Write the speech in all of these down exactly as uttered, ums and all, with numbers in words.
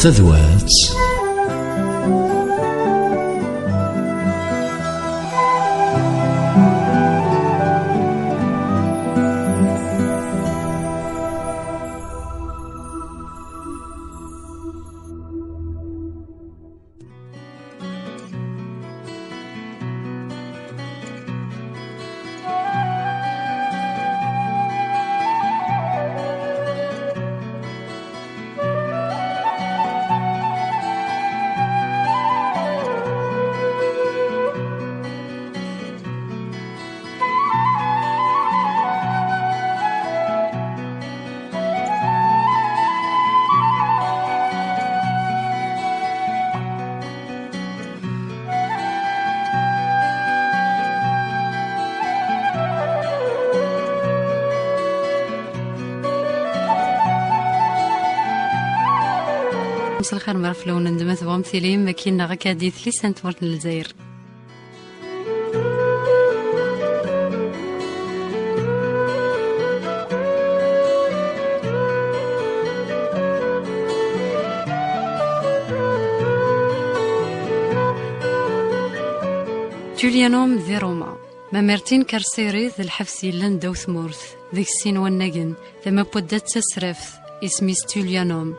Tadwat. Mselxir mṛeflawen n dma tebɣam tilim akin neɣ akka di tlisa n tmurt n Lezzayer. Tullianum di Roma. Mamertin Karsiri d lḥebs yellan ddaw tmurt, deg sin wannagen, tama n wadda d tasraft, isem-is Tullianum.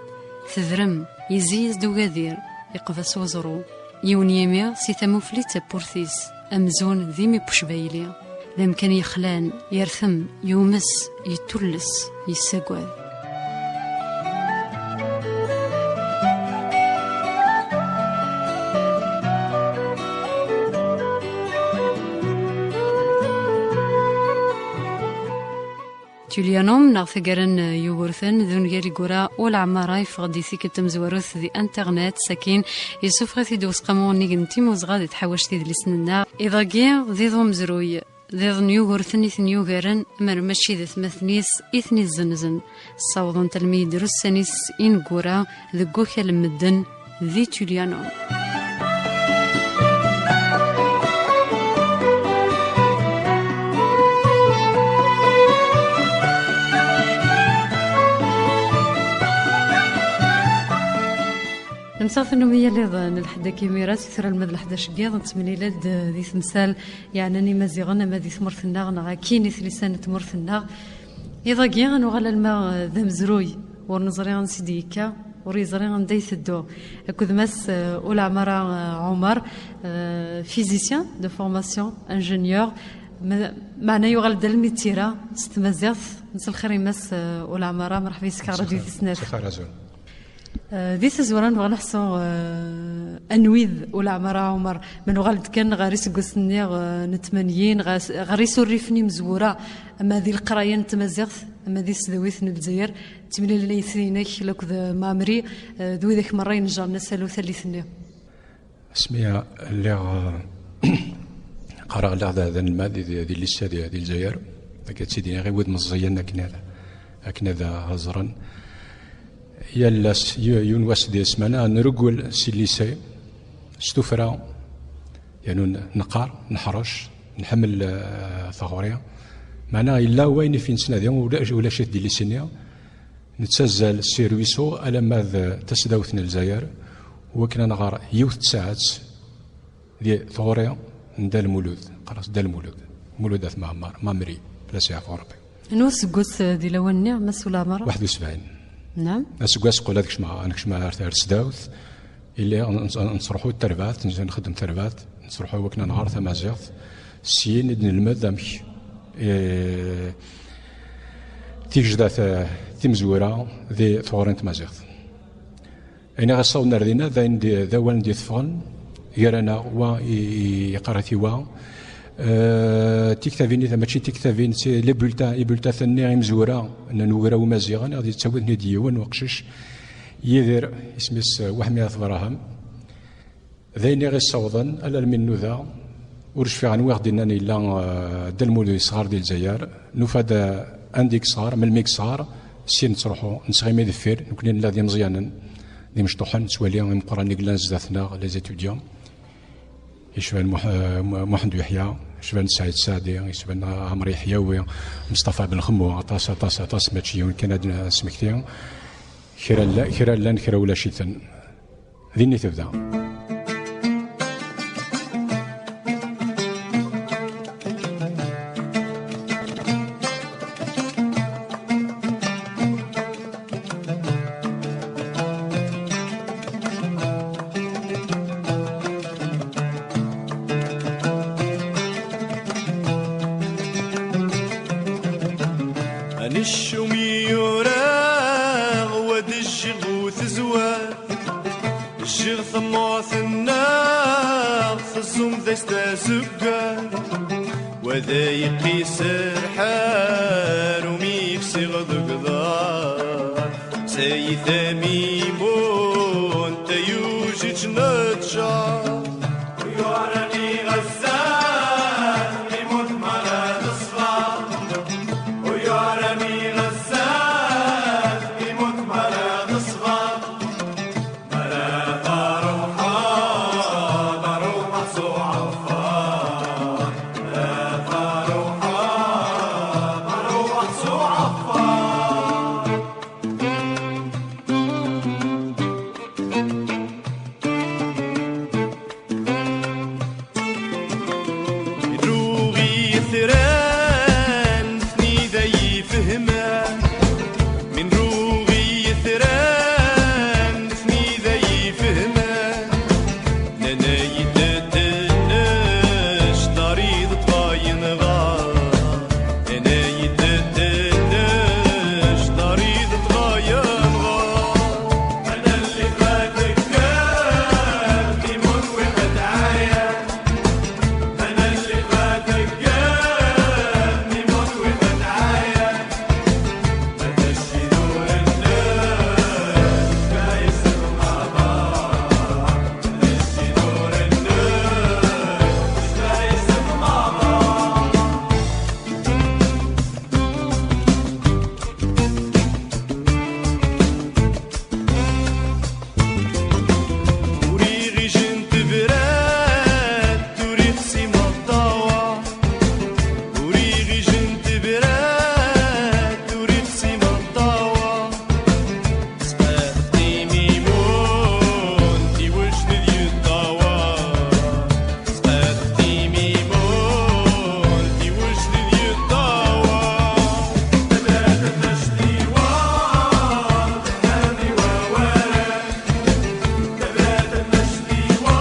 Tedrem, yezzi-as-d ugadir, iqbes uẓru. Yiwen yimi si tama ufli d tawwurt-is, amzun d imi n ucbayli. D amkan yexlan, yertem, yumes, yettules, yessagad. Tullianum neɣ taggara n Yugurten d ungal i yura Ulaɛmara yeffeɣ-d i tikkelt tamezwarut di internet, sakin yessufeɣ-it-id useqqamu nnig n timmuzɣa di tḥawact idlisen-nneɣ. Iḍ-agi d iḍ umezruy, d iḍ n Yugurten i ten-yugaren, mer mačči d atmaten-is i ten-izzenzen. Ssawḍent almi d ussan-is ineggura deg wakal n medden di Tullianum. Nemseɣ tannumi yal iḍ n lḥedd akka imir-a, si tura alma d leḥdac n yiḍ, nettemlil-d di temsal yeɛnan Imaziɣen, ama di tmurt-nneɣ neɣ akkin i tlisa n tmurt-nneɣ. Iḍ-agi, ad nuɣal alma d amezruy, ur neẓri ansi d-yekka, ur yeẓri anda iteddu. Akked Mass, eh, Ulaɛmara, eh, Ɛumar, eh, physicien de formation, ingénieur, me-, meɛna yuɣal-d almi d tira s tmaziɣt. Mselxir i Mass, eh, Ulaɛmara, mreḥba yes-k ɣer Radio Tis Snat. Mselxir azul. Eh, di tazwara nebɣa neḥṣu, eh, anwi d Ulaɛmara Ɛumar, ma nuɣal-d kan ɣer iseggasen-nni, eh, n tmanyin, ɣer, ɣer isurrifen imezwura, ama di leqraya n tmaziɣt, ama di tesdawit n Lezzayer, d timlilit-inek akked Mamri, eh, d widak merra inejren asalu tallit-nni. Asmi lliɣ, eh, qqareɣ, lliɣ d, d anelmad di, di, di lycée di, di Lezzayer, akka d tt-id-iniɣ i wid meẓẓiyen akken ad, akken ad ẓren. Yal ass, y-, yiwen wass di ssmana, nrewwel si lycée, s tuffra, yernu n-, neqqar, neḥrec, nḥemmel, eh, taɣuri. Meɛna yella wayen i fi nettnadi, ulac, ulac-it di lycée-nni. Nettazzal si Ruiso alamma d tasdawt n Lezzayer, wakken ad nɣer yiwet tsaɛet di tɣuri n Dda Lmulud, qqar-as Dda Lmulud, Mulud At Mɛemmer, Mamri, fell-as yeɛfu Rebbi. Anwa aseggas, eh, di lawan-nni, Mass Ulaɛmara? Waḥed u sebɛin. Naam. Aseggas qbel ad kecmeɣ, ad nekcem ar, ar tesdawt, illi n-, n-, nettruḥu d tarbaɛt, n-, nxeddem tarbaɛt, nettruḥu wakken ad nɣer tamaziɣt, syin i d-nelmed amek, eh, tigejdat, eh, timezwura di tɣuri n tmaziɣt. Ayen i ɣ-issawḍen ar dinna, d ayen di, d awal d-iteffɣen gar-aneɣ, wa i, i, iqqar-it i wa. Eh, tiktabin, mačči tiktabin, c'est les bulletins, ibultaten-nni imezwura n, n ugraw imaziɣen, i ɣ-d-yettawi-ten-id yiwen weqcic, Yidir, isem-is, eh, Weḥmi At Braham. D ayen i ɣ-issawḍen, alarmi nnuda, ur cfiɣ anwa i ɣ-d-innan yella, eh, Dda Lmulud yesɣar di Lezzayer. Nufa-d, eh, anda i yesɣar, melmi i yesɣar, syin nettruḥu, nettɣimi deffir, nekkni nella d imeẓyanen, d imecṭuḥen, nettwali imeqqranen i yellan zdat-neɣ, les étudiants. Yecban Muḥ-, eh, Muḥend Uyeḥya, yecban Saɛid Saɛdi, yecban Ɛmer Yeḥyawi, Mustafa Ben Xemmu, aṭas, aṭas, aṭas, mačči yiwen kan ad n-, ad nesmekti. Kra llan, kra llan, kra ulac-iten. Din i tebda. Anecum i yuraɣ, wa d jjiɣ bu tezwar. Jjiɣ tamurt-nneɣ, teẓẓum d-as tazeggar. Wa d ayeqqis rḥal, umi fsiɣ deg uḍar. Sayid Amimun, tayujiǧ n ččar. Uyurami ɣazzan, imut mara d ṣṣber. Uyurami ɣazzan, imut mara d ṣṣber. Mara taruḥ, taruḥ s uɛeffar. Mara taruḥ, taruḥ s uɛeffar. Ruɣ itran, nitni d ay ifehman. Min ruɣ itran, nitni d ay ifehman. Nnan-iyi-d tennec, tariḍ ṭṭfa yenɣa. Nnan-iyi-d tennec, tariḍ ṭṭfa yenɣa. Ana lliɣ ad tekker, imut wi qed ɛayan. Uriɣ ijen tebrat, uriɣ s imeṭṭawa. Uriɣ ijen tebrat, uriɣ s imeṭṭawa. Sqadeɣ timimun, tiwect d yeṭṭawa. Sqadeɣ timimun, tiwect d yeṭṭawa. Tebrat n tectiwa, tebrat n tectiwa.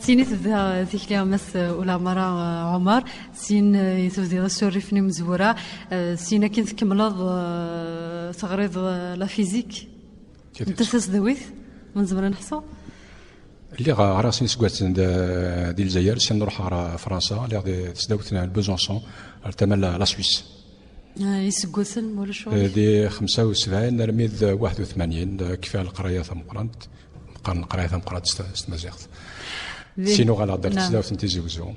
Syin i tebda tikli, a Mass Ulamara, eh, Ɛumar. Syin, eh, i tebdiḍ asurrif n imezwura. Eh, syin akin tkemmleḍ, eh, teɣriḍ, eh, la physique n tasdawit, ma nezmer ad neḥṣu. Lliɣ ɣriɣ sin iseggasen d-, di Lezzayer, syin ruḥeɣ ɣer Fransa, lliɣ di tesdawit n Besançon, ar tama n la, la Suisse. Ah, iseggasen, ma ulac aɣilif. Eh, di xemsa u sebɛin armi d waḥed u tmanyin, eh, kfiɣ leqraya tameqqrant, meqqar leqraya tameqqrant s t-, s tmaziɣt. Di-, syin uɣaleɣ-d ar tesdawit n Tizi Wezzu.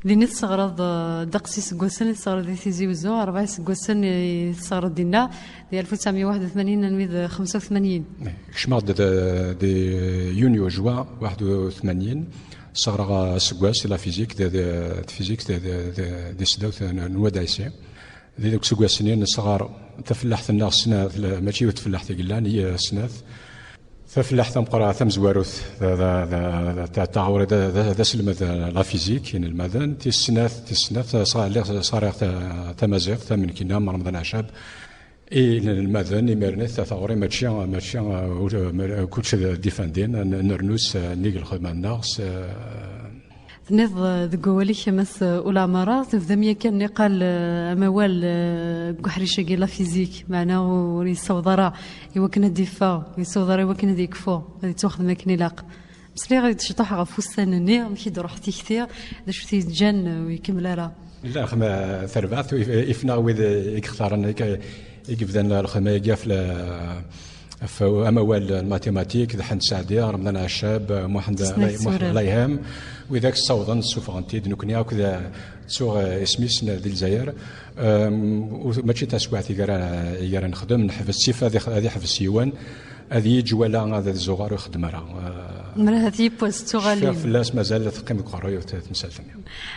Din i tesseɣreḍ, eh, ddeqs iseggasen i tesseɣreḍ di Tizi Wezzu, rebɛa iseggasen i tesseɣreḍ dinna, di alef u tesɛemya u waḥed u tmanyin armi d xemsa u tmanyin. Eh, kecmeɣ-d d-, di yunyu, juin waḥed u tmanyin, Sɣareɣ aseggas di la physique, d, d, d physique d, d, d, di tesdawt n, n Wad Ɛisi. Di deg useggas-nni nesɣar tafellaḥt-nneɣ snat, la, mačči yiwet tfellaḥt i yellan, i, eh, snat. Tafellaḥt tameqqrant tamezwarut, d, d, d, d, d, taɣuri d, d, d aselmed n la physique, inelmaden. Tis snat, tis snat, sɣa-, lliɣ sɣareɣ ta-, tamaziɣt, tamenkina, Remḍan Ɛacab. I inelmaden, imir-nni, ta taɣuri mačči, mačči, uh, ur, ma-, kulci d difandin, n-, nrennus, uh, nnig lxedma-nneɣ, s, uh, Tenniḍ, uh, deg wawal-ik, a Mass, uh, Ulamara, tebdam yakan niqal, uh, amawal, uh, deg uḥric-agi la physique, meɛna ur yessaweḍ ara i wakken ad d-iffeɣ, ur yessaweḍ ara i wakken ad yekfu, ad yettwaxdem akken ilaq. Meslayeɣ-d ciṭuḥ ɣef ussan-nni, amek i d-ruḥ tikti, d acu t-yeǧǧan, uh, ur ikemmel ara. La, xma terbaɛt, if-, ifnaɣ wid i yextaren, i k-, i yebdan lxedma-agi ɣef la-, ɣef amawal n mathématiques, d Ḥend Saɛdi, Remḍan Ɛacab, Muḥend Tis Lay-, Muḥend Naysuran. Layhem, widak ssawḍen, ssufɣen-t-id, nekkni akk d, ttuɣ, eh, isem-is n, di Lezzayer. Em, u-, mačči taswiɛt i gara, i gara nexdem, neḥbes sif ad ix-, ad iḥbes yiwen, ad yiǧ wala ad zuɣer ur ixeddem ara. Eh, Mrahat yiwwas d tuɣalin. Cfiɣ fell-as, mazal teqqim deg uqerruy temsalt-nni.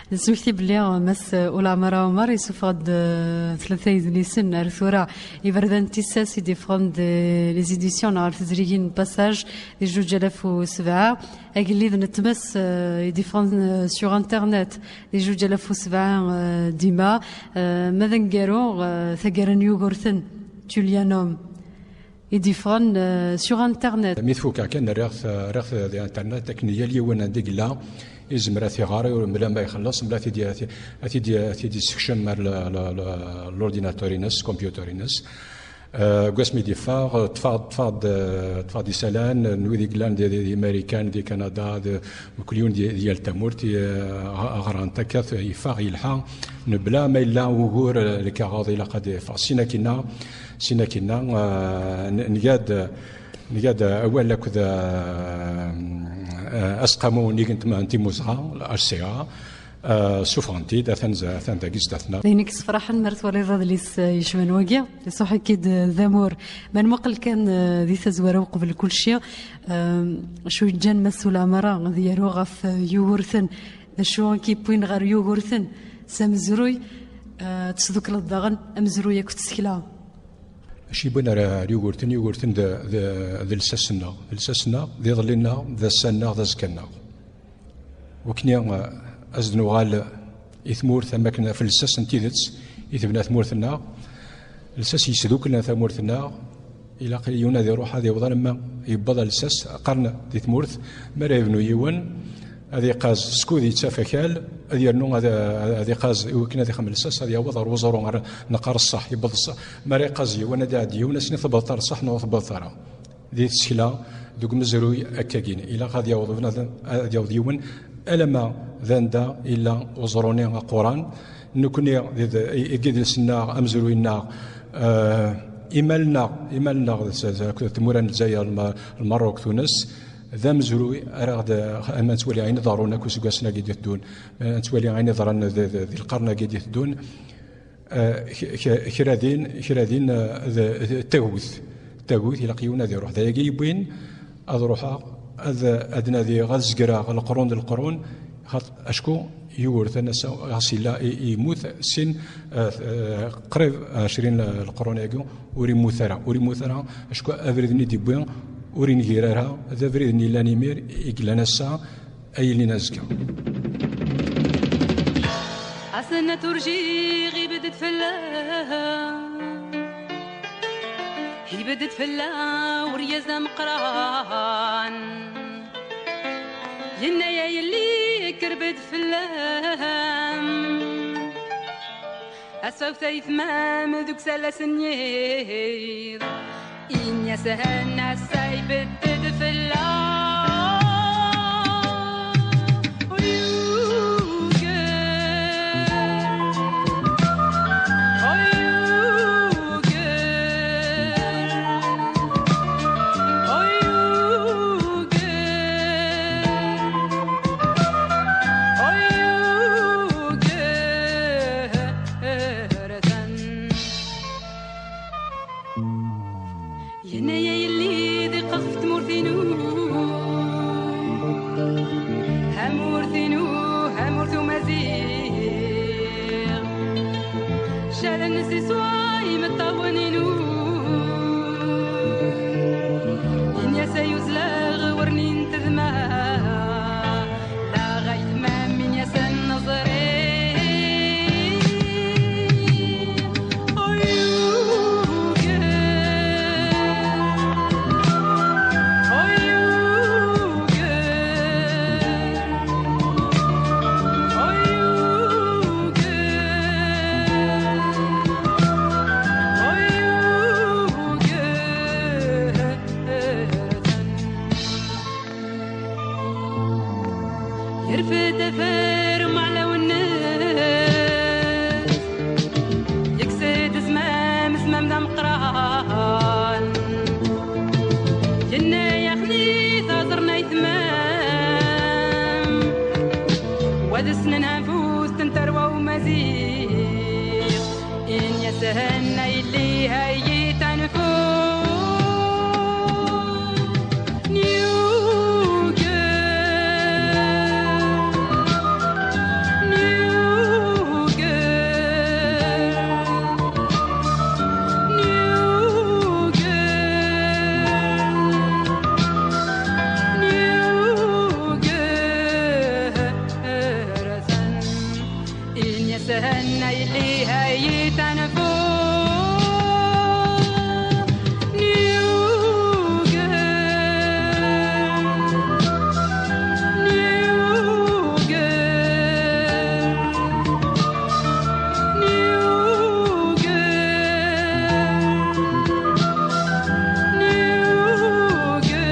Nesmekti belli, uh, Mass, uh, Ulamara Umar yessufeɣ-d, uh, tlata yedlisen ar tura. Iberdan n tissas i d-iffɣen d, uh, les éditions neɣ ar tezrigin n Passage di zuǧ alaf u sebɛa. Agellid n tmes, uh, i d-iffɣen, uh, sur Internet di zuǧ alaf u sebɛa, uh, dima. Uh, ma d aneggaru, uh, taggara n Yugurten, Tullianum, i d-iffɣen, euh, sur Internet. Mi t-fukeɣ kan, rriɣ-t, rriɣ-t di Internet, akken yal yiwen anda i yella, izmer ad t-iɣer, mebla ma ixelleṣ, mebla ad t-id-, ad t-id-, ad t-id-yessekcem ar l-, l-, l-, l'ordinateur-ines, computer-ines. Euh, deg wasmi d-iffeɣ, ṭṭfeɣ-d, ṭṭfeɣ-d, euh, ṭṭfeɣ-d isalan n wid i yellan di, di, di Marikan, di Kanada, di, mkul yiwen di, di yal tamurt, i, euh, ɣ-, ɣran-t akka, t-, yeffeɣ, yelḥa, mebla ma yella wugur, euh, lkaɣeḍ ilaq ad iffeɣ. Sin akkinna, Sin akkinna, eh, n-, nga-d, nga-d awal akked, eh, eh, asqamu unnig n tm-, n timmuzɣa, H C A, eh, sufɣen-t-id, atan z-, atan dagi zdat-neɣ. D ayen i yessefraḥen mi ara twaliḍ adlis, eh, yecban wagi, iṣuḥ-ik-id, eh, d amur. Ma nmuqel kan, eh, di tazwara uqbel kulci, eh, acu yeǧǧan Mass Ulamara ad yaru ɣef, eh, Yugurten? D acu i k-yewwin ɣer Yugurten s amezruy, eh, ad tesdukleḍ daɣen amezruy akked tsekla? Acu yewwin ar, ar Yugurten? Yugurten d, d, d lsas-nneɣ. D lsas-nneɣ, d iḍelli-nneɣ, d ass-a-nneɣ, d azekka-nneɣ. Wakni, eh, ad nuɣal i tmurt am wakken ɣef lsas n tidet i tebna tmurt-nneɣ. Lsas yesduklen tamurt-nneɣ. Ilaq yiwen ad iruḥ ad iweḍ alamma yewweḍ ɣer lsas, qqaren di tmurt, mi ara yebnu yiwen, ad iqaz skud yettaf akal, ad yernu ad, ad iqaz i wakken ad ixemmel lsas, ad yaweḍ ɣer uẓru, ɣer neqqar ṣṣeḥ, yewweḍ ṣṣeḥ. Mi ara iqaz yiwen, ad iɛeddi yiwen, ad s-nini tewweḍ ar ṣṣeḥ neɣ ur tewweḍ ara. Di tsekla, deg umezruy akkagin, ilaq ad yaweḍ bnadem, ad yaweḍ yiwen, alamma d anda yella uẓru-nni aquran. Nekkni, di, di, i, i yidles-nneɣ, amezruy-nneɣ, eh, imal-nneɣ, imal-nneɣ, d, d, d tmura n Lezzayer, Lma-, Lmerruk, Tunes, d amezruy ara ɣ-d, ama nettwali ayen iḍerrun akk iseggasen-agi d-iteddun, eh, nettwali ayen iḍerran d, d, di lqern-agi d-iteddun, eh, k-, k-, kra din, kra din, eh, d, d tagut. Tagut, ilaq yiwen ad iruḥ. D ayagi yewwin ad ruḥeɣ, ad, ad nadiɣ, ad zegreɣ leqrun d leqrun, xaṭ-, acku Yugurten ass-a, ɣas yella i, i yemmut sin, eh, eh, qrib ɛecrin leqrun-agi, ur yemmut ara, ur yemmut ara, acku abrid-nni d-yewwi ur yengir ara, d abrid-nni yellan imir, i yellan ass-a, ay yellin azekka. Asenna turjiɣ ibedd-d fell-aɣ, ibedd-d fell-aɣ uryaz ameqqran. Yenna-ya yelli kker bedd fell-am. Asfawet ay tmam deg usalas-nni. Ini-as henna ass-a ibedd-d fell-aɣ. Uyuger, uyuger, uyuger, uyuger. Yerna-ya yelli d iqqeɣ f tmurt-inu. Amur Iswa imeṭṭawen-inu, ini-as ay uzleɣ ur nintedma, la ɣayt mam ini-as ad neẓri. Oyuger, oyuger. Yerfed afer umeɛlaw-nnes, yekkes-d zmam, zmam d ameqqran. Yenna-yaɣ-d taẓern aytmam, wa d ssnen anfus n tarwa umaziɣ. Ini-as henna yelli hayi tanfus. New girl, new girl, new girl, new girl. Ini-as henna yelli hayi tanfus. New girl, new girl, new girl, new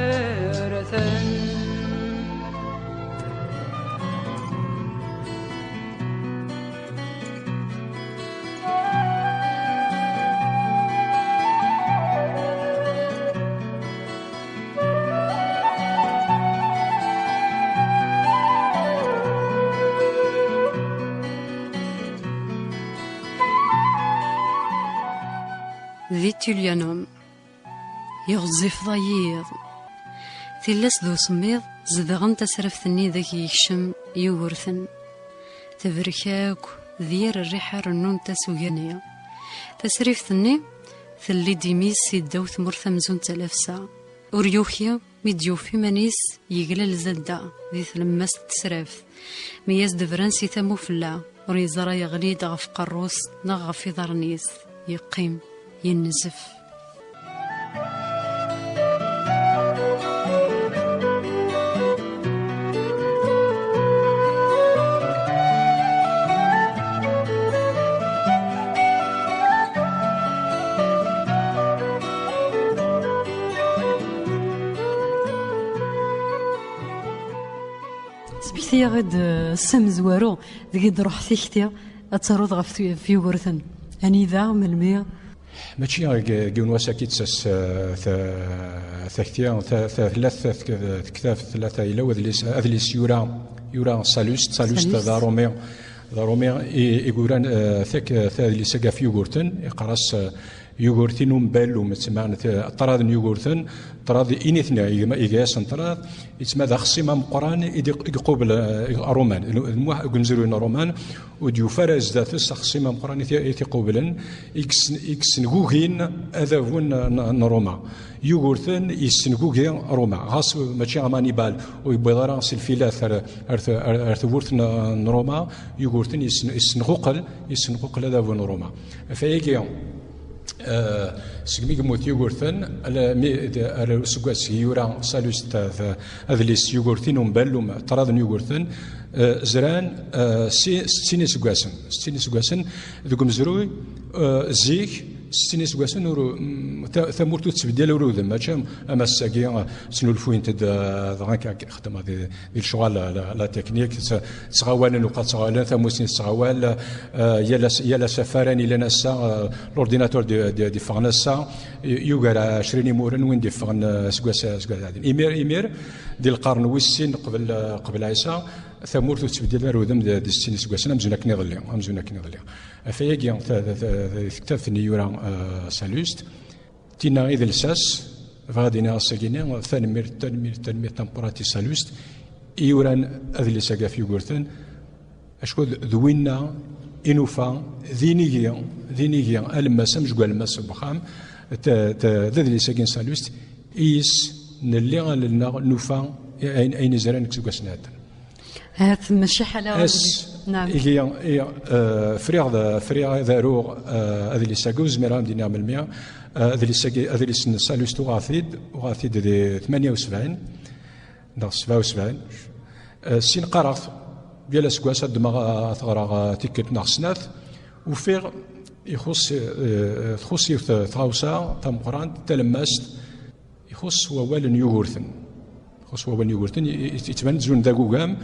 girl. Di Tullianum. Yeɣzif d ayiḍ. Tillas d usemmiḍ zedɣen tasraft-nni deg yekcem Yugurten. Tebrek akk d yir rriḥa rennun tasuga-nni. Tasrift-nni telli-d imi-s si ddaw tmurt amzun d talafsa. Ur yuki mi d-yufi iman-is yeglal zadda di tlemmast n tesraft, mi as-d-bran si tamufella, ur yeẓra yeɣli-d ɣef qerru-s neɣ ɣef iḍarren-is, yeqqim, yennezef. Sbekti-yaɣ-d, eh, s amezwaru deg i d-ruḥ tikti ad taruḍ ɣef tu-, ɣef Yugurten. Anida, melmi? Mačči deg, deg yiwen wass akka i d-tsas, eh, ta-, takti, ta-, ta-, tella ta-, tektabt, tella tayla, adlis, adlis yura, yura Salust, Salust Salust. D Arumi, d Arumi i, i yuran, eh, tak-, tadlis-agi ɣef Yugurten, iqqar-as, eh, Yugurten umbal, um, ttmaɛen t-, ṭṭrad n Yugurten, ṭṭrad initen, iga-, iga-yasen ṭṭrad, yettma d axṣim ameqqran i d-, i iqubel, eh, Ṛuman, d Muḥ-, deg umezruy n Ṛuman, ur d-yufi ara zdat-s axṣim ameqqran i t-, i t-iqublen, i yes-, i yessengugin adabu n, n, n Ṛuma. Yugurten yessengugi Ṛuma, ɣas mačči am Anibal ur yewwiḍ ara s lfilat ar, ar, ar, ar tewwurt n, n Ṛuma, Yugurten yessen-, yessenquqel, yessenquqel adabu n Ṛuma. Ɣef wayagi, Eh, segmi yemmut Yugurten, ala, mi, d, ar useggas i yura Salust, eh, adlis Yugurten umbal, um, ṭṭrad n Yugurten, eh, zran, eh, si, settin iseggasen. Settin iseggasen deg umezruy, eh, zik, settin iseggasen ur, mm, ta-, tamurt ur tettbeddil ur udem, mačči am, am ass-agi, eh, snulfuyent-d, eh, dɣa akka, akka xeddmeɣ di, di lecɣal, la, la, la technique, tt-, ttɣawalen, uqa ttɣawalen, tamusni tettɣawal, eh, yal as-, yal asafar ayen yellan ass-a, eh, l'ordinateur di, di, d-iffɣen ass-a, y-, yugar ɛecrin imuren win d-iffɣen, eh, seg wass, seg wass iɛeddan. Imir, imir, di lqern wis sin qbel, eh, qbel Ɛisa, tamurt ur tettbeddil ara udem d, d settin iseggasen, amzun akken iḍelli, amzun akken iḍelli. Ɣef wayagi, ta-, ta-, ta-, di tektabt-nni yura, eh, Salust, Tinna i d lsas, bɣiɣ ad iniɣ ass-agi-nni, tanemmirt, tanemmirt, tanemmirt tameqqrant i Salust, i yuran adlis-agi ɣef Yugurten, acku d, d winna I nufa d inigi, d inigi alemmas, amezwaru alemmas n wexxam, t-, t-, d adlis-agi n Salust, i yis nelli allen-nneɣ nufa ayen, ayen izran deg iseggasen iɛeddan. Ahat mačči ḥala Ass adlis. Naam. Igi, i, eh, friɣ d, friɣ ad aruɣ, eh, adlis-agi, ur zmireɣ ad m-d-iniɣ melmi. Eh, adlis-agi, adlis n Salust uɣeɣ-t-id, uɣeɣ-t-id di tmanya u sebɛin, neɣ sebɛa u sebɛin. Eh, sin qqareɣ-t, yal aseggas ad ddmeɣ, eh, ad t-ɣreɣ, eh, tikkelt neɣ snat. Ufiɣ ixuṣ, eh, txuṣ yiwet tɣawsa tameqqrant, talemmast, ixuṣ wawal n Yugurten. Ixuṣ wawal n Yugurten, i, i, yettban-d zun d agugam,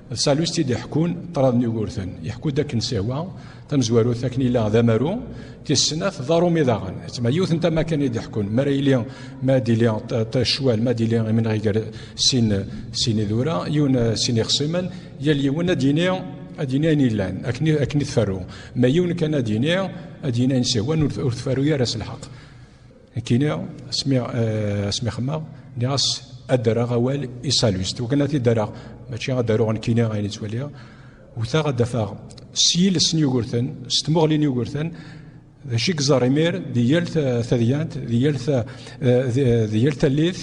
d Salust i d-iḥekkun ṭṭrad n Yugurten. Yeḥku-d akken s ihwa, tamezwarut akken yella d amaru, tis snat d aṛumi daɣen. Yettma yiwet n tama kan i d-iḥekkun. Ma ara yili, ma ad yili t-, t-, ccwal, ma ad yili imenɣi gar sin, sin idura, yiwen, eh, sin ixṣimen, yal yiwen ad d-yini, ad d-yini ayen yellan, akken i, akken i tferru. Ma yiwen kan ad d-yini, ad d-yini ayen s ihwan, ur t-, ur tferru ara s lḥeqq. Nekkini, asmi, eh, asmi xemmeɣ, nniɣ-as ad d-rreɣ awal i Salust. Wakken ad t-id-rreɣ, mačči ad d-aruɣ nekkini ayen i ttwaliɣ. Wteɣ ad d-afeɣ s yiles n Yugurten, s tmuɣli n Yugurten, d acu i yeẓẓar imir di yal ta-, tadyant, di yal ta-, eh, di, di yal tallit,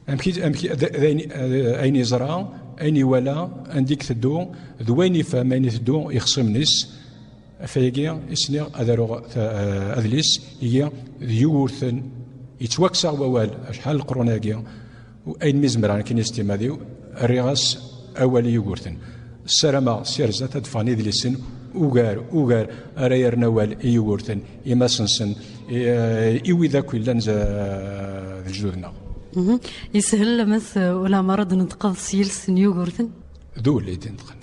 amek i, amek i, d, d ayen, eh, ayen yeẓra, ayen iwala, anda i iteddu, d wayen ifhem, ayen iteddu, ixṣimen-is. Ɣef wayagi i sniɣ ad aruɣ ta-, eh, adlis, ihi d Yugurten, yettwakkes-aɣ wawal acḥal n leqrun-agi, u ayen mi zemreɣ nekkini s timmad-iw, rriɣ-as awal i Yugurten. Ssarameɣ s yir zdat ad d-ffɣen idlisen ugar, ugar ara yerren awal i Yugurten, i mass-nsen, i, eh, i wid akk yellan z-, d lejdud-nneɣ. Mhm. Yeshel, a Mass, eh, ulamma ara d-neṭqeḍ s yiles n Yugurten? D ul i d-ineṭqen.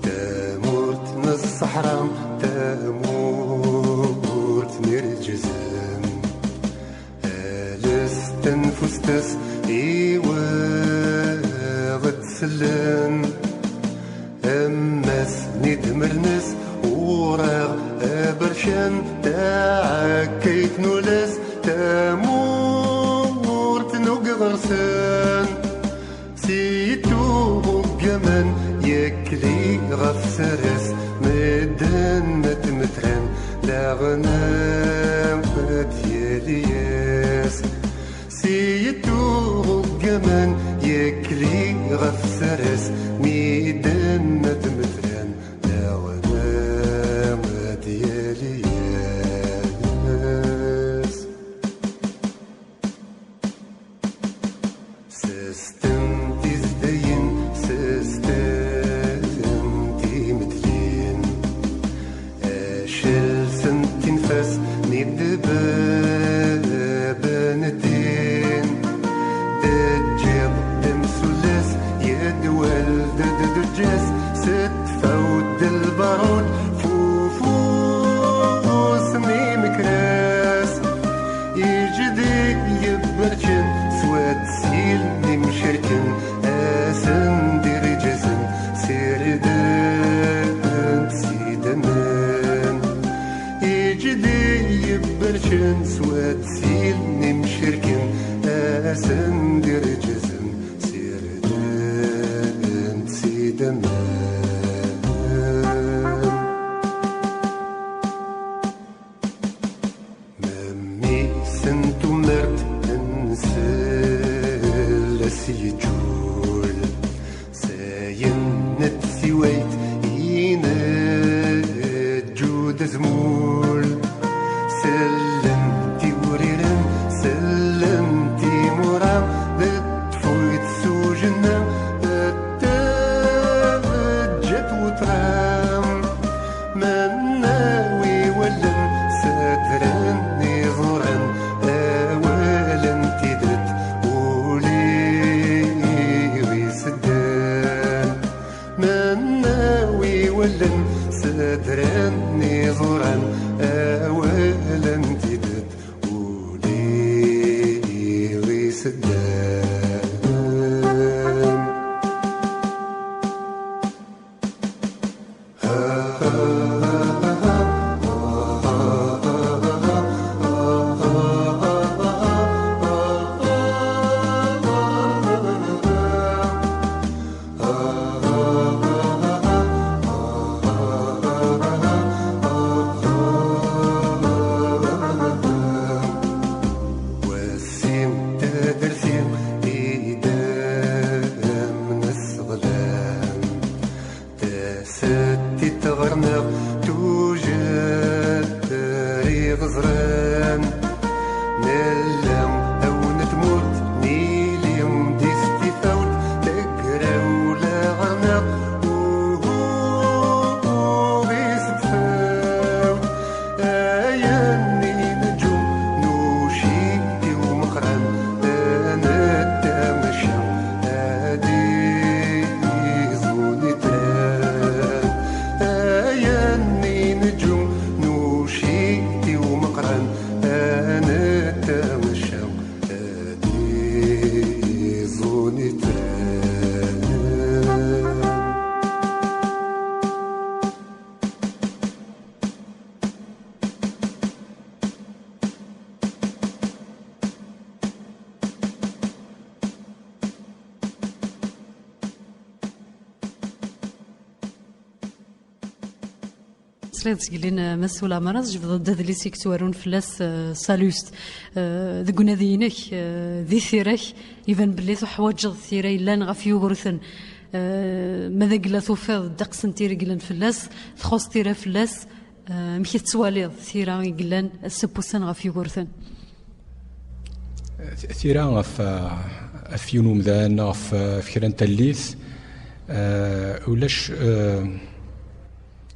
Tamurt n ṣṣeḥra, tamurt n irgazen. Ales tenfust-as i waɣ-d-sellen. Ammas n idmel-nnes ureɣ abercan, taɛekkayt n ulas, tamurt n ugeɣersen. Si yettuɣuggamen yakli ɣef sser-as, medden ad tmetran daɣen ad yali ass. Si yettuɣuggamen yakli ɣef sser-as, medden ad tmetran daɣen ad yali ass. Sesten tizdayin, sesten timetlin. Acel sent tinfas mi d-baben ddin. Teǧǧiḍ-d amsulles, yedwel-d d-, d-, d-, ǧǧas, s tfawt d lbarud, f ufus n imekras. Iǧdi yebberčen s wattsil n imcerken, asen-d irǧazen sirden-t s idammen. Iǧdi yebberčen s wattsil n imcerken, asen-d irǧazen sirden-t s idammen. Memmi-s n tumert nsell-as yeǧǧul, s ayen n tsiwayt ineǧǧu-d azmul. Sellent iwriren, sellent imura, d tfuyt s ujenna, teǧǧa-t weṭṭra. Mennaw iwallen s adran iẓuran, awal n tidet ul-iw iseddan. Mennaw iwallen s adran iẓuran, awal n tidet ul-iw Ɣileɣ zgelin, eh, Mass Ulamara, tjebdeḍ-d adlis i yettwarun fell-as, eh, Salluste. Eh, deg unadi-inek, eh, di tira-k, iban belli tuḥwaǧeḍ tira yellan ɣef Yugurten. Eh, ma d agella tufiḍ ddeqs n tira i yellan fell-as, txuṣ tira fell-as, eh, amek i tettwaliḍ tira i yellan ass-a n wussan ɣef Yugurten? Tira ɣef, ɣef yiwen umdan, ɣef, ɣef kra n tallit, eh, ulac, eh,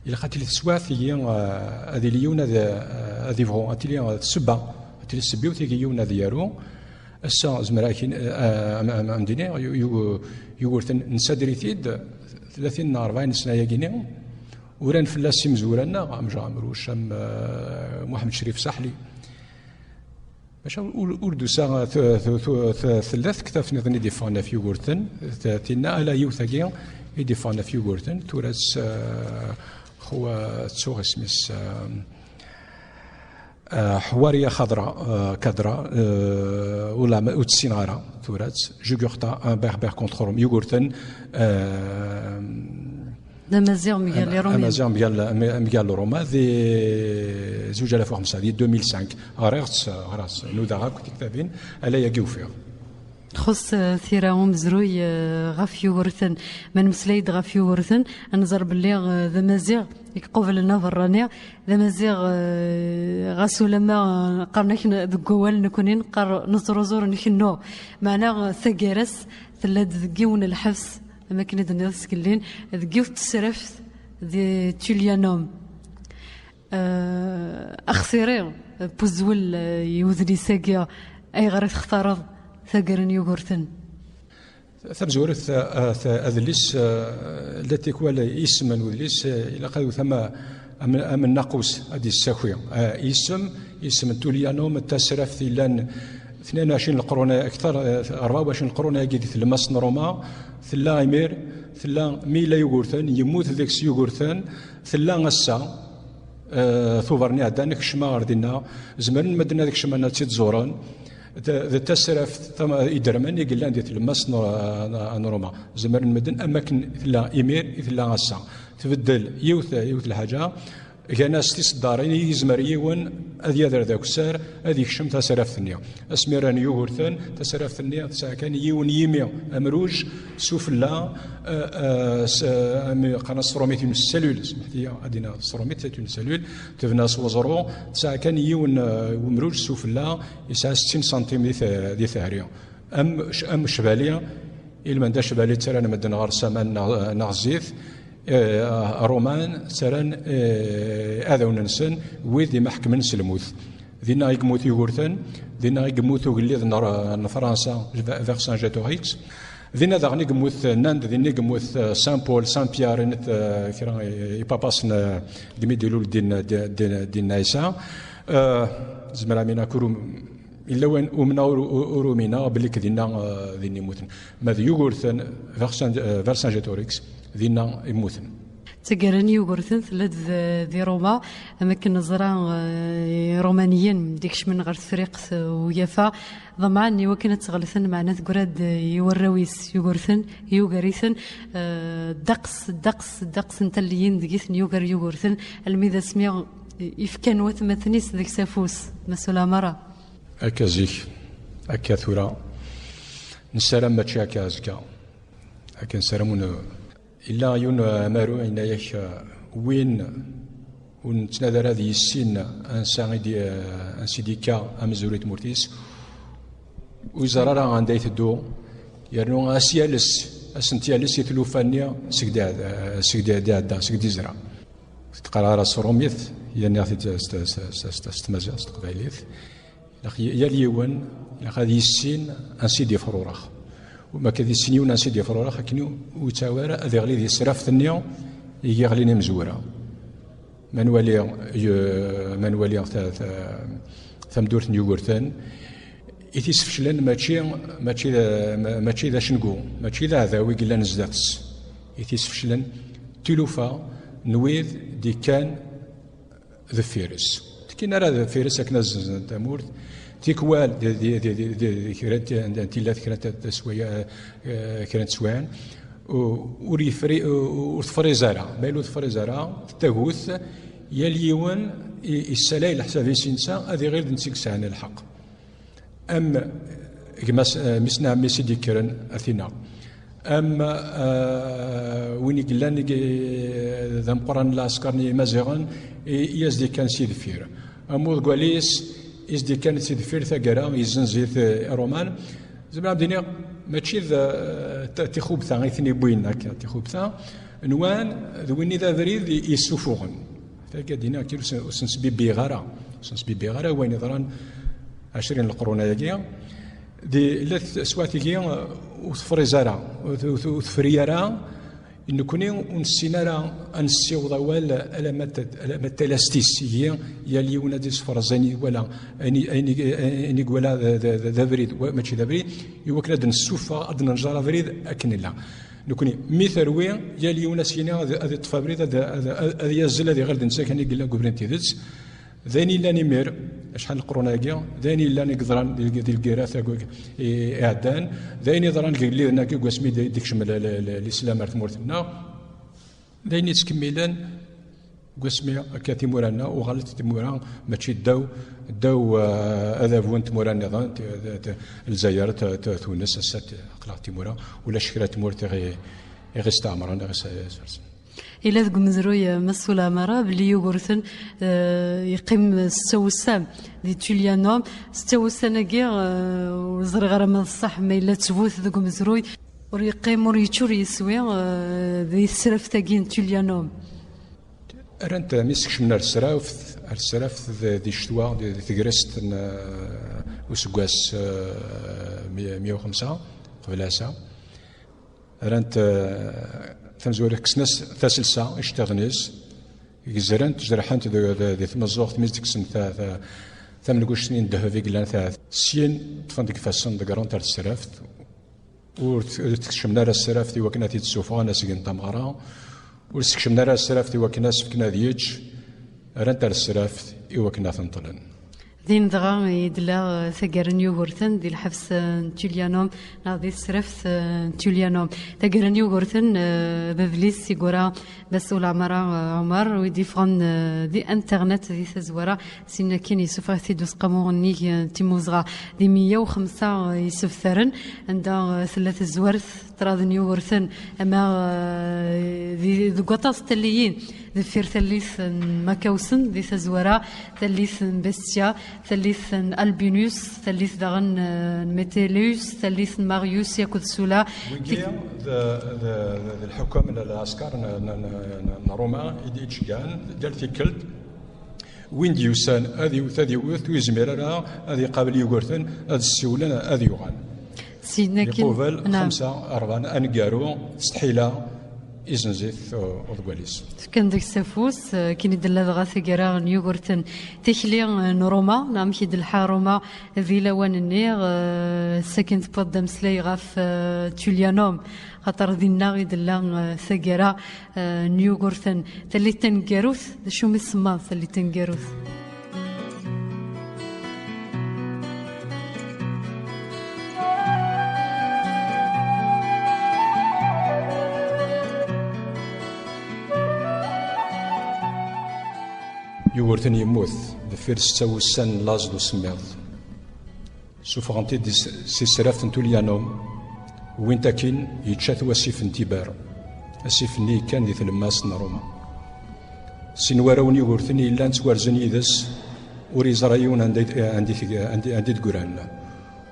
ilaq ad tili teswiɛt tigi, eh, ad yili yiwen ad, eh, ad yebɣu, ad tili, eh, ssebba, ad tili ssebba-w tigi yiwen ad yaru. Ass-a, zemreɣ ad k-in-, eh, am, am, am d-iniɣ, yu-, yu-, Yugurten nessader-it-id, tlatin neɣ rebɛin sna-yagi-ni, uran fell-as imezwura-nneɣ, am Jean Amrouche, am, eh, Muḥemmed Crif Saḥli. Maca ur, ur d-tusa t-, t-, t-, t-, tella tektabt niḍen i d-iffɣen ɣef Yugurten, t-, tinna ala yiwet-agi i d-iffɣen ɣef Yugurten, tura-tt, eh, xwa ttuɣ isem-is, eh, eh, Ḥwariya Xadra, eh, Kadra, eh, ula ma, ur tt-ssineɣ ara, tura-tt, Jugurtha, un berbère contre Rome, Yugurten, eh, D amaziɣ mgal Am-, Iṛumyen. Amaziɣ mgal, mgal Roma, di zuǧ alaf u xemsa, di deux mille cinq. Ɣriɣ-tt, ɣriɣ-tt, nudaɣ akk tiktabin, ala yagi ufiɣ. Txuṣṣ, eh, tira umezruy, eh, ɣef Yugurten. Ma nemmeslay-d ɣef Yugurten, ad nẓer belli, eh, d amaziɣ i iqublen aberrani, d amaziɣ, eh, ɣas ulamma, eh, qqaren-ak n-, deg wawal nekni neqqar neẓruẓur nkennu. Meɛna, eh, taggara-s tella-d deg yiwen n lḥebs, am akken i d-tenniḍ zgelin, deg yiwet n tesraft di Tullianum. Eh, axṣiri, eh, n uzwel, eh, i udlis-agi, ayɣer i textareḍ taggara n Yugurten? Tamezwarut, eh, ta-, adlis, eh, la tikwal isem n udlis, eh, ilaq ad iwet am, am, am nnaqus ad d-yessaki. Eh, isem, isem n Tullianum, d tasraft yellan tnin u ɛecrin leqrun, akter, eh, rebɛa u ɛecrin leqrun-agi di tlemmast n Roma, tella imir, tella mi yella Yugurten, yemmut deg-s Yugurten, tella ass-a, eh, Tubeṛ-nni iɛeddan, kecmeɣ ɣer dinna, zemren medden ad kecmen ad tt-id-ẓuren. D, d tasraft tam-, idermen i yellan di tlemmast n, n, n Roma. Zemren medden am akken tella imir i tella ass-a. Tbeddel yiwet, yiwet lḥaǧa. Gan-as tiseddarin i yezmer yiwen ad yader d akessar, ad yekcem tasraft-nni. Asmi rran Yugurten, tasraft-nni tesɛa kan yiwen yimi amruj s ufella, eh, eh, s, eh, am qqaren-as s trumit une cellule, smeḥt-iyi ad d-iniɣ s trumit, c'est une cellule, tebna s weẓru, tesɛa kan yiwen, eh, umruj s ufella, yesɛa settin santim di te-, di tehri. Am, am cbali, ilmend acbali ttarran medden ɣer-s aman neɣ, neɣ zzit, eh, Ṛuman ttarran, eh, iɛdawen-nsen, wid imeḥkmen s lmut. Dinna i yemmut Yugurten, dinna i yemmut ugellid n, n Fransa, Vercingétorix. Dinna daɣen i yemmut Nand, dinna i yemmut, eh, Saint Paul, Saint Pierre, init, eh, kra, eh, i papas n, eh, deg mi d-ilul din, din, din, din Ɛisa. Eh, zemreɣ mi nak ur um-, Yella wayen umneɣ ur, ur, ur umineɣ belli k dinna, eh, dinna i mmuten. Ma d Yugurten, Vercin-, eh, Vercingétorix, dinna i mmuten. Taggara n Yugurten tella-d d-, di Roma, am akken neẓra, eh, Iṛumaniyen d-ikecmen ɣer Tefriqt, eh, Ugafa, ḍemɛen i wakken ad tt-ɣelten, meɛna teggra-d, eh, i warraw-is Yugurten, yugar-iten, eh, ddeqs, ddeqs, ddeqs n talliyin deg i ten-yugar Yugurten, almi d asmi, eh, i fkan watmaten-is deg-s afus, Mass Ulamara. Akka zik, akka tura. Nessaram mačči akka azekka. Akka nessaram ur n-, yella yiwen amaru yenna-yak, uh, win ur nettnadi ara ad yissin ansa i d-, uh, ansi d-ikka amezruy n tmurt-is, ur yeẓri ara anda i teddu, yernu as yales, as n-t-yales i tlufa-nni seg d-, uh, seg d-, d-iɛedda, seg d-izra. Teqqar ara s trumit, yerniɣ-t-id s, s, s, s, s tmaziɣt, s teqbaylit. Ilaq y-, yal yiwen, ilaq ad yissin ansi d-ifrurex. Ma akka ad yissin yiwen ansi d-ifrurex, akken ur yettɛawa ara ad iɣli di tesraft-nni i yeɣlin imezwura. Ma nwali, y-, ma nwali ta-, ta-, tameddurt n Yugurten, i t-isfeclen mačči, mačči d, ma-, mačči d acengu, mačči d aɛdaw i yellan zdat-s. I t-isfeclen tilufa n wid d-ikkan deffir-s. Tekkin ara deffir-s akken ad zzenzen tamurt. Tikwal di, di, di, di, di, di kra n ti-, n tillat, kra n ta-, taswaya, eh, kra n teswiɛin, u-, ur yefri-, u-, ur tefriz ara. Ma yella ur tefriz ara, tagut Yal yiwen i- issalay leḥsab-is insa, ad iɣil d netta i yesɛan lḥeqq. Am gma-s, eh, mmi-s n ɛemmi-s i d-yekkren, a t-ineɣ. Am, eh, win i yellan i- d ameqqran n lɛesker n Yimaziɣen, i i as-d-yekkan si deffir. Am uḍeggal-is i s-d-yekkan si deffir taggara, yezzenz-it, eh, i Ṛuman. Zemreɣ ad d-iniɣ, mačči d, eh, t- tixubta i ten-iwwin akka, tixubta nwan d win i d abrid i- yessufuɣen. Tagi ad d-iniɣ, ur sen- ur sen-sbibbiɣ ara, ur sen-sbibbiɣ ara wayen yeḍran ɛecrin n leqrun-agi. Di la t- swat-agi, eh, ur tefriz ara, ur t- ur t- ur tefri ara. Nekkni ur nessin ara ad nessiweḍ awal alamma d- alamma d talast-is, ihi yal yiwen ad isefrez ayen i iwala, ayen i- ayen i- ayen i iwala d- d- d- d abrid, wa- mačči d abrid, i wakken ad d-nessufeɣ, ad d-nenjer abrid akken illa. Nekkni, mi terwi, yal yiwen ad s-yini ad, ad iṭṭef abrid, ad, ad, ad, ad yazzel, ad iɣil d netta kan i yella deg ubrid n tidet. D ayen yellan imir, acḥal n leqrun-agi, d ayen yellan i yeḍran di, di lgirrat-agi i- iɛeddan, d ayen yeḍran deg igelliden-agi deg wasmi d- d-ikcem l- l- l- lislam ar tmurt-nneɣ, d ayen yettkemmilen deg wasmi akka timura-nneɣ uɣalent timura mačči ddaw, ddaw, eh, adabu n tmura nniḍen, t- t- t- Lezzayer, t- t- Tunes, ass-a t- aql-aɣ timura, ulac kra n tmurt i ɣ- i ɣ-isteɛmren, i ɣ-isersen. Yella deg umezruy, eh, Mass Ulamara, belli Yugurten, eh, yeqqim setta wussan di Tullianum. Setta wussan-agi, eh, ur ẓriɣ ara ma d ṣṣeḥ, ma yella ttbut deg umezruy, ur yeqqim, ur yečči, ur yeswi, eh, di tesraft-agi n Tullianum. Rant mi skecmen ar tesraft, ar tesraft d- di ccetwa, di, di tegrest n, eh, useggas, eh, mya u xemsa, qbel ass-a. Rant, eh, tamezwarut, kksen-as taselsa iceṭṭiḍen-is, gezrent, jerḥent di, di, di tmeẓẓuɣt mi s-d-kksen ta- ta- tamenguct-nni n ddheb i yellan ta-, syin ṭṭfen deg ifassen, ḍeggren-t ar tesraft, ur t- ur tkecmen ara tesraft i wakken ad t-id-ssufɣen, ad s-gen tameɣra, ur skecmen ara tesraft i wakken ad s-fken ad yečč, rant ar tesraft i wakken ad t-neṭlen. Din dɣa i d-tella, eh, taggara n Yugurten di lḥebs, eh, n Tullianum, neɣ di tesraft, eh, n Tullianum. Taggara n Yugurten, eh, bab-is i yura Mass Ulamara, eh, Ɛumar, wi d-yeffɣen, eh, di internet di tazwara, sin akin yessufeɣ-it-id useqqamu nnig, eh, n timmuzɣa di meyya u xemsa, eh, isebtaren, anda, eh, tella tezwart ṭṭrad n Yugurten, ama, eh, di- deg waṭas n talliyin, deffir tallit n Makawsen di tazwara, tallit n Bestia, tallit n Albinus, tallit daɣen, eh, n Metellus, tallit n Marius akked Sulla. Wigi d, d, d, d lḥukam n lɛesker n, n, n, n Ruma i d-ittceggɛen deg yal tikkelt. Win d-yusan ad iwet, ad iwet, ur yezmir ara ad iqabel Yugurten, ad ssiwlen, ad yuɣal. Syin akin, iqubel naam. Xemsa, rebɛa, aneggaru, s tḥila, izenz-it, uh, uḍeggal-is. Fkan deg-s afus, uh, akken i d-tella dɣa taggara n Yugurten, tikli, uh, n Ruma, neɣ amek i d-telḥa Ruma di lawan-nni, uh, sakin tewweḍ-d ameslay ɣef, uh, Tullianum, xaṭer dinna i d-tella, uh, taggara, uh, n Yugurten. Tallit taneggarut, d acu mi tsemmaḍ tallit taneggarut? Yugurten yemmut deffir setta wussan n laẓ d usemmiḍ. Suffɣen-t-id s- si tesraft n Tullianum, wwin-t akkin, yečča-t wasif n Tiber, asif-nni yekkan di tlemmast n Ruma. Sin warraw n Yugurten yellan ttwarzen yid-s, ur yeẓra yiwen anda i- anda i teg- anda i- anda i d-ggran.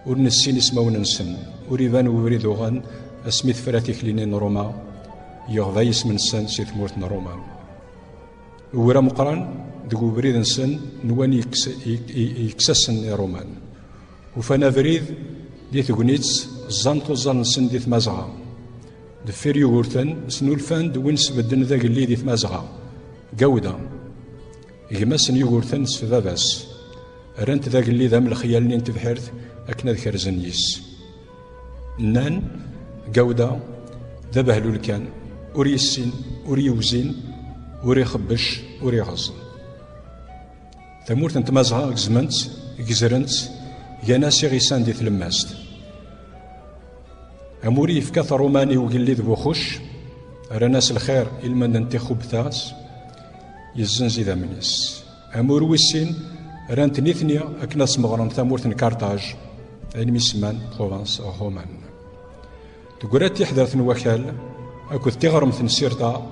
Ur nessin ismawen-nsen, ur iban ubrid uɣen asmi tefra tikli-nni n Ruma, yeɣba yisem-nsen si tmurt n Ruma. Ugur ameqqran deg ubrid-nsen nwan yekkes- yek- yekkes-asen i Ṛuman. Ufan abrid di tegnit, ẓẓan tuẓẓal-nsen di Tmazɣa. Deffir Yugurten, snulfan-d win sbedden d agellid i Tmazɣa, Gawda. Gma-s n Yugurten s baba-s. Rran-t d agellid am lexyal-nni n tebḥirt akken ad kerzen yis. Nnan, Gawda d abehlul kan, ur yessin, ur yewzin, ur ixebbec, ur iɣeẓẓ. Tamurt n Tmazɣa gezmen-tt, gezren-tt, gan-as iɣisan di tlemmast. Amur yefka-t Ṛuman i ugellid Buxuc, rran-as lxir i lmend n tixubta-s, yezzenz idammen-is. Amur wis sin, rran-t nitni akken ad smeɣren tamurt n Karṭaj, ayen mi semman province romaine. Teggra-d tiḥdert n wakal akked tiɣremt n Sirta,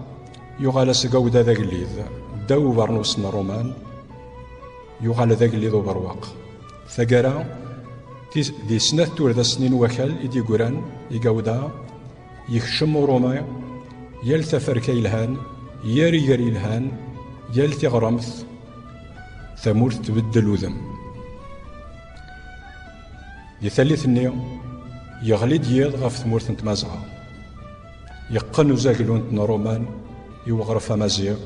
yuɣal-as Gawda d agellid, ddaw ubernus n Ṛuman, yuɣal d agellid uberwaq. Taggara, tis-, di snat turdasin n wakal i d-yeggran i Gawda, yekcem Uṛumi yal taferka yelhan, yal iger yelhan, yal tiɣremt, tamurt tbeddel udem. Di tallit-nni, yeɣli-d yiḍ ɣef tmurt n Tmazɣa. Yeqqen uzaglu n Ṛuman i uɣref amaziɣ,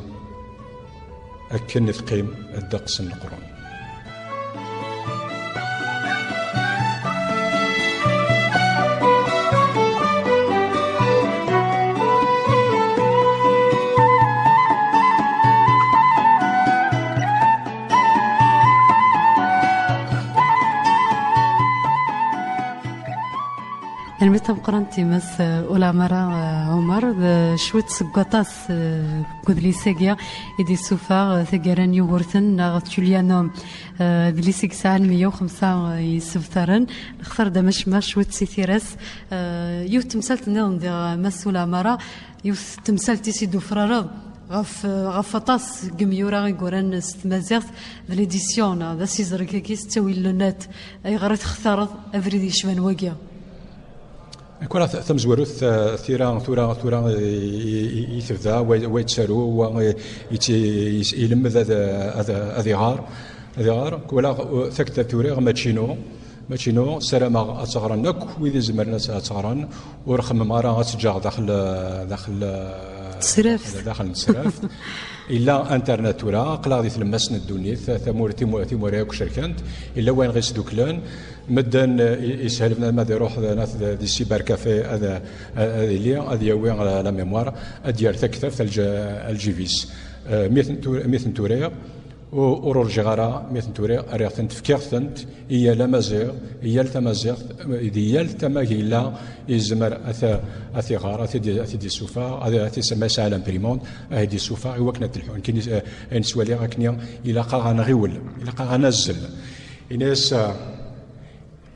akken i teqqim ddeqs n leqrun. Tanemmirt tameqqrant i Mass, eh, Ulamara, eh, Ɛumer, d cwiṭ seg waṭas, eh, deg udlis-agi i d-yessufeɣ, eh, taggara n Yugurten neɣ Tullianum, eh, adlis i yesɛan meyya u xemsa, eh, yessebtaren. Nextar-d amacemmaɛ cwiṭ si tira-s. Eh, yiwet temsalt nniḍen diɣ, eh, Mass Ulamara, yiwet temsalt i s-id-ufraraḍ ɣef, ɣef aṭas n yimyura i yuran s tmaziɣt d l'édition, neɣ d asiẓreg-agi s ttawil n net. Ayɣer i textareḍ abrid yecban wagi? Akk ara t-, tamezwarut, ta-, tira, tura, tura i, i, i, i tebda, wa, wa yettaru, wa i, i, i, ilemmed ad, ad, ad iɣar, ad iɣar. Walaɣ, uh, taktabt uriɣ, mačči inu, mačči inu, ssarameɣ ad tt-ɣren akk wid izemren ad tt-, ad tt-ɣren, ur xemmemeɣ ara ad tt-ǧǧeɣ daxel, daxel, Tesraft. Daxel, daxel n tesraft. Illa internet tura, aql-aɣ di tlemmast n ddunit, tamurt, timu-, timura akk cerkent, illa wayen ɣ-isduklen, medden, eh, i-, ishelben ma ad iruḥ d, d, di cybercafé ad, ad ili, ad yawi la, la mémoire, ad d-yerr taktabt alǧ-, aljib-is. Eh, mi ten-, tu-, mi ten-turiɣ, u-, ur urǧiɣ ara, mi tent-uriɣ, rriɣ-tent, fkiɣ-tent i yal amaziɣ, i yal tamaziɣt, di yal tama yella, yezmer ad t-, ad t-iɣer, ad t-id-, ad t-id-issufeɣ, ad, ad t-isemma yesɛa l'imprimante, ad t-id-issufeɣ i wakken ad t-telḥu. Nekkini, eh, ayen ttwaliɣ akken ilaq-aɣ ad nɣiwel, ilaq-aɣ ad nazzel. Ini-as, eh,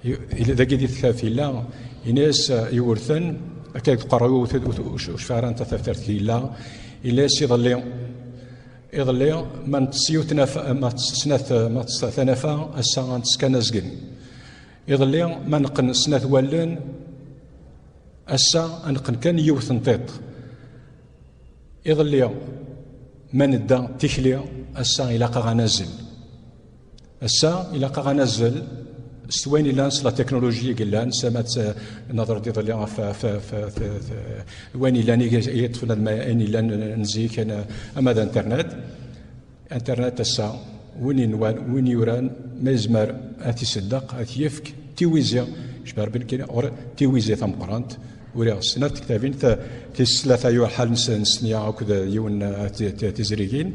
i-, i-, dagi di tektabt yella, ini-as, eh, Yugurten, akka deg uqerruy ur t-, ur t-, ur t-, ur cfiɣ ara anta taftart yella, ini-as iḍelli, iḍelli ma neṭṭes yiwet tnafa, ma neṭṭes snat, ma neṭṭes tanafa, ass-a ad neṭṭes kan azgen. Iḍelli ma neqqen snat wallen, ass-a ad neqqen kan yiwet n tiṭ. Iḍelli ma nedda tikli, ass-a ilaq-aɣ ad nazzel. Ass-a ilaq-aɣ ad nazzel s wayen illan, s la technologie i yellan, s ma tt-, nehder-d iḍelli ɣef, ɣef, ɣef, ɣef, ɣef wayen illan i, i yeṭṭfen ad ma-, ayen illan n zik, ama d internet. Internet ass-a, win yenwan, win yuran, ma yezmer ad t-iseddeq, ad t-yefk, tiwizi, cbaṛ bin kini, ɣur tiwizi tameqqrant, uriɣ snat tektabin, ta-, tis tlata yuɣ lḥal n s-, n sniya akked yiwen, eh, ti-, ti-, tizrigin.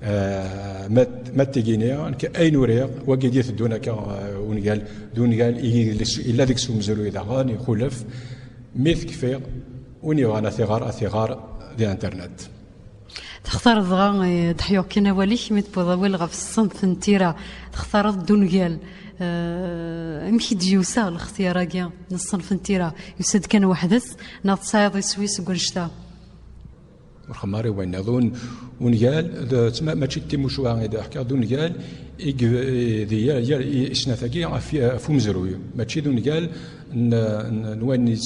Eh, ma, ma tigini, nekk ayen uriɣ, wagi d iteddun akka, eh, ungal, d ungal i, illa deg-s umezruy daɣen, ixulef, mi tekfi, win yebɣan ad t-iɣer, ad t-iɣer di internet. Textareḍ dɣa, eh, ad d-ḥyuɣ kan awal-ik, mi tewwiḍ awal ɣef ṣṣenf n tira, textareḍ d ungal. Eh, amek i d-yusa lextyar-agi n ṣṣenf n tira? Yusa-d kan weḥd-s, neɣ tesɛiḍ iswi seg wannect-a? Ur xemmem ara i wayen nniḍen. Ungal, d, tma-, mačči d timucuha i d-ḥkiɣ, d ungal i g-, i, di yal, yal, i, i snat-agi ɣef, ɣef umezruy. Mačči d ungal n, n, n wayen i,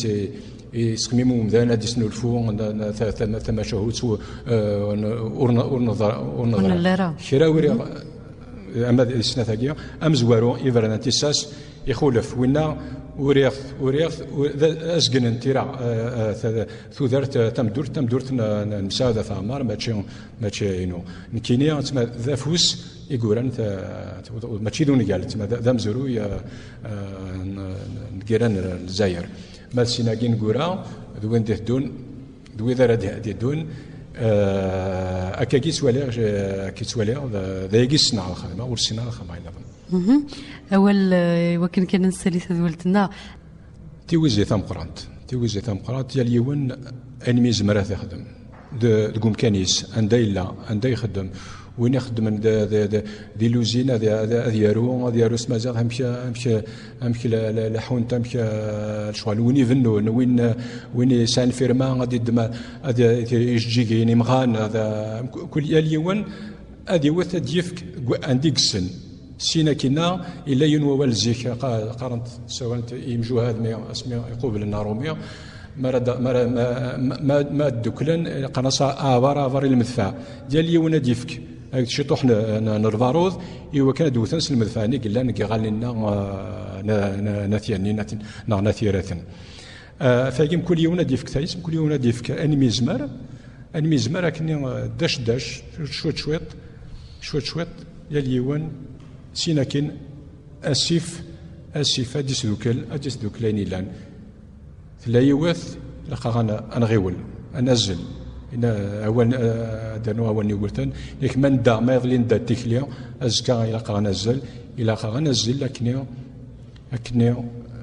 i yesxemmim umdan ad isnulfu, n, n, ta-, ta-, tamacahut, u, eh, n, ur n-, ur neḍra, ur neḍra. Ur nelli ara. Kra uriɣ, ama d snat-agi, amezwaru, iberdan tissas, ixulef. Winna, uriɣ-t, uriɣ-t, u-, d azgen n tira, eh, eh, ta-, tudert, eh, tameddurt, tameddurt n, n, n Mesɛud At Ɛmar, mačči, mačči inu. Nekkini, tma, d afus i yuran ta-, ta-, mačči d ungal, tma, d, d amezruy, eh, eh, n, n, n gira n Lezzayer. Ma d sin-agi negura, d win d-iteddun, d wid ara d-, d-iddun, eh, akkagi ttwaliɣ, eh, akka ttwaliɣ, d, d ayagi ssneɣ ad xedmeɣ, ur ssineɣ ad xedmeɣ ayen nniḍen. Mhm. Awal, eh, i wakken kan ad nessali tadwilt-nneɣ. Tiwizi tameqqrant. Tiwizi tameqqrant, yal yiwen ayen mi yezmer ad t-ixdem. de, deg umkan-is, anda yella, anda ixeddem. Win ixeddmen de, de, de, di luzin, ad, ad, ad yaru, ad yaru s tmaziɣt, amek, amek, amek la, la, la ḥunt, amek, eh, lecɣal. Win ibennun, win, win yesɛan firma, ad iddem, ad i-, ijeǧǧigin, imɣan, ad, kul, yal yiwen ad iwet, ad yefk deg wa-, anda i yessen. Sin akkinna, yella yiwen wawal zik, qa-, qqarent, ssawalent i yimjuhad, mi, asmi iqublen Rumi, mi ara d-, mi ara, ma, ma, ma, ma dduklen, qqaren-as aɛbar, aɛbar i lmedfeɛ. Yal yiwen ad yefk, ad ciṭuḥ n, n, n lbarud, i wakken ad wten s lmedfeɛ-nni yellan deg iɣallen-nneɣ, eh, n, n, n At Yanni, n At, neɣ n At Yiraten. Eh, tagi, mkul yiwen ad yefk tayet, mkul yiwen ad yefk anmi yezmer, anmi yezmer akken, eh, dac dac, cwiṭ cwiṭ, cwiṭ cwiṭ, yal yiwen, sin akin, asif, asif, ad isdukel, ad isdukel ayen illan. Tella yiwet, ilaq-aɣ ad n-, ad nɣiwel, ad nazzel. Ina awal, eh, ad d-rnu awal n Yugurten, yak ma nedda, ma iḍelli nedda d tikli, azekka ilaq-aɣ ad nazzel, ilaq-aɣ ad nazzel akken, akken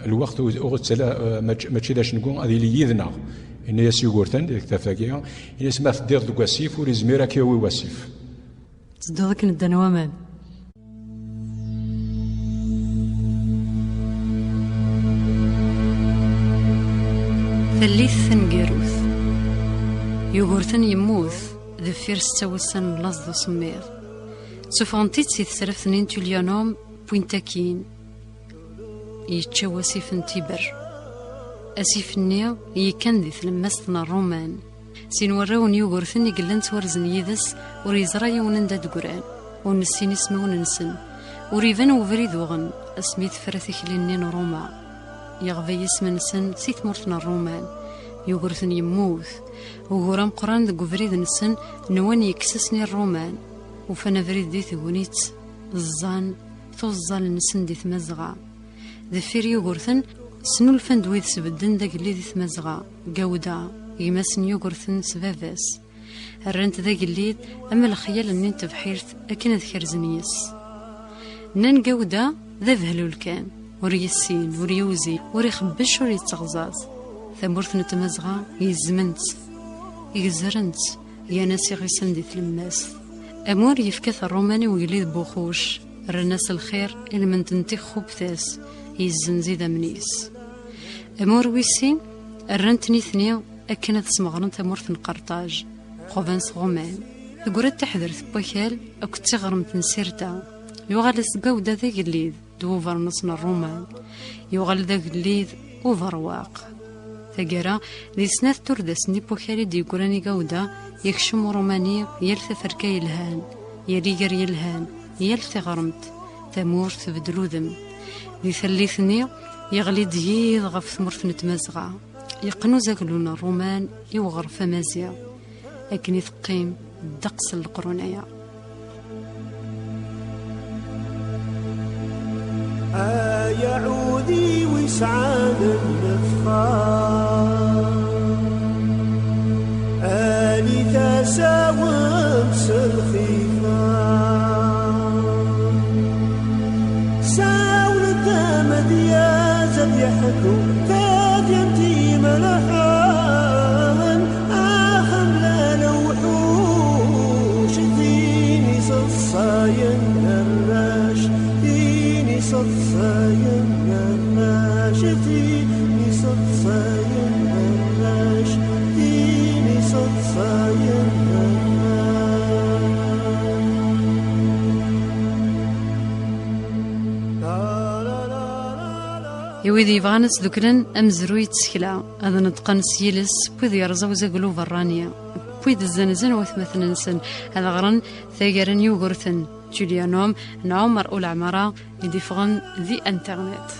lweqt ur, ur ttala, eh, mačči, mačči d acengu, ad yili yid-neɣ. Ini-as Yugurten, deg tafagi, ini-as ma teddiḍ deg wasif, ur izmir ad k-yawi wasif. Tedduḍ akken ddan waman. Tallit taneggarut. Yugurten yemmut deffir setta wussan n laẓ d usemmiḍ. Ssufɣen-t-id si tesraft-nni n Tullianum, wwin-t akkin. Yečča wasif n Tiber. Asif-nni yekkan di tlemmast n Ṛṛuman. Sin warraw n Yugurten i yellan ttwarzen yid-s, ur yeẓra yiwen anda d-ggran, ur nessin ismawen-nsen, ur iban webrid uɣen asmi tefra tikli-nni n Ṛuma. Yeɣba yisem-nsen si tmurt n Ṛṛuman. Yugurten yemmut. Ugur ameqqran deg ubrid-nsen nwan yekkes-asen i Ṛṛuman. Ufan abrid di tegnit, ẓẓan tuẓẓal-nsen di Tmazɣa. Deffir Yugurten, snulfan-d wid sbedden d agellid i Tmazɣa, Gawda, gma-s n Yugurten s baba-s. Rran-t d agellid am lexyal-nni n tebḥirt akken ad kerzen yes. Nnan Gawda d abehlul kan, ur yessin, ur yewzi, ur ixebbec, ur yetteɣẓaẓ. Tamurt n Tmazɣa gezmen-tt, gezren-tt, gan-as iɣisan di tlemmast. Amur yefka-t Ṛṛuman i ugellid Buxuc, rran-as lxir i lmend n tixxubt-as, yezzenz idammen-is. Amur wis sin, rran-t nitni akken ad smeɣren tamurt n Qerṭaj, qquben s Ṛṛuman. Teggra-d taḥdert n wakal akked tiɣremt n Sirta. Yuɣal-as Gawda d agellid d wubernus n Ṛṛuman. Yuɣal d agellid uberwaq. Taggara, di snat turdasin n wakal i d-yeggran i Gawda, yekcem Uṛumani yal taferka yelhan, yal iger yelhan, yal tiɣremt, tamurt tbeddel udem. Di tallit-nni, yeɣli-d yiḍ ɣef tmurt n Tmazɣa. Yeqqen uzaglu n Ṛṛuman i uɣref amaziɣ. Akken i teqqim ddeqs n leqrun aya. Ay aɛudiw isɛan nnefxa, ali tasawent s lxifa. Sawlet amedyaz ad yeḥku tadyant imelḥan. Axemlal uḥuc, tin iseḍsayen arrac, tin iseḍsayen arrac, tin iseḍsayen arrac, tin iseḍsayen arrac. I wid yebɣan ad sduklen amezruy n tsekla, ad neṭqen s yiles n wid yerẓa uzaglu berrani, n wid zzenzan watmaten-nsen, ad ɣren taggara n Yugurten, Tullianum, n Ɛumer Uleɛmara, i d-iffɣen di internet.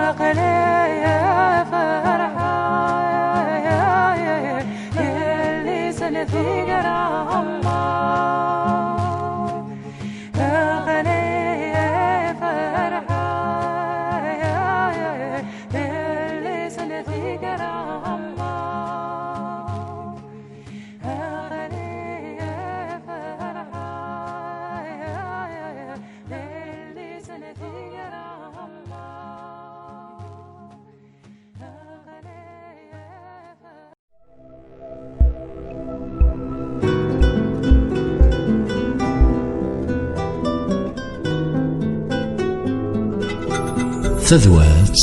Aql-i ferḥeɣ, yelli-s n tigrawla. Aql-i ferḥeɣ, yelli-s n tigrawla. Tadwat.